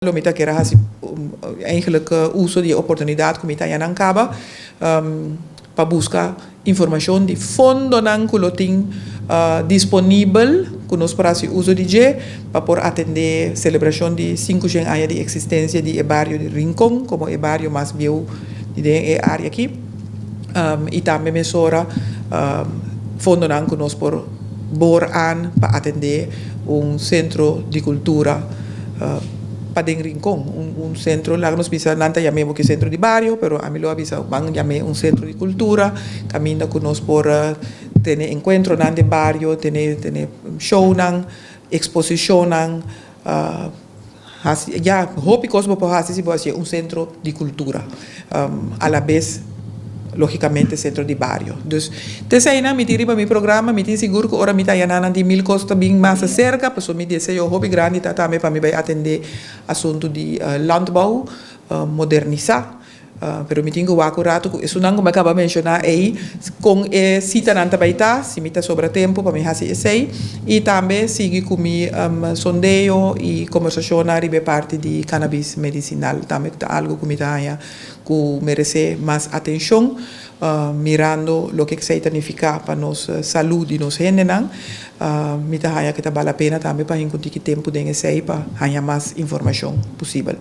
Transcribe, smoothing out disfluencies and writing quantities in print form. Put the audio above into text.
Lo mi ta kier hasi eigenlijk uso di oportunidat ku mi ta haña nan kaba pa buska informashon di fondonan ku lo tin disponibel ku nos por hasi uso di dje pa por atendé selebrashon di 500 aña di eksistensia di e bario di Rincon komo e bario mas bieu di den e área aki i tambe mesora fondonan ku nos por bor aan pa atendé un sentro di kultura pa den Rincon, un sentro, laga nos bisa, nan ta yam'é bo ke sentro di bario, pero ami lo a bisa ban yam'é un sentro di kultura, kaminda ku nos por tene enkuentronan den bario, tene shownan, eksposishonnan, hasi, ya, hopi kos bo por hasi si bo hasié un sentro di kultura, alabes lógikamente sentro di bario. Dus t'eseinan mi tin riba mi programa, mi tin sigur ku ora mi ta haña nan tin mil kos ta bin mas aserka, pasobra mi deseo hopi grandi ta tambe pa mi bai atendé asuntu di landbouw modernisá. Pero mi tin ku wak un ratu ku esunnan ku mi a kaba menshoná ei, kon e sitanan ta bai ta, si mi ta sobra tempu pa mi hasi esei, i tambe sigui ku mi sondeo i kombersashonnan riba e parti di cannabis medisinal tambe ku ta algu ku mi ta haña ku meresé mas atenshon, mirando loke esei ta nifiká pa nos salú di nos hendenan. Mi ta haña ku ta bal la pena tambe pa hinka un tiki tempu den esei pa haña mas informashon posibel.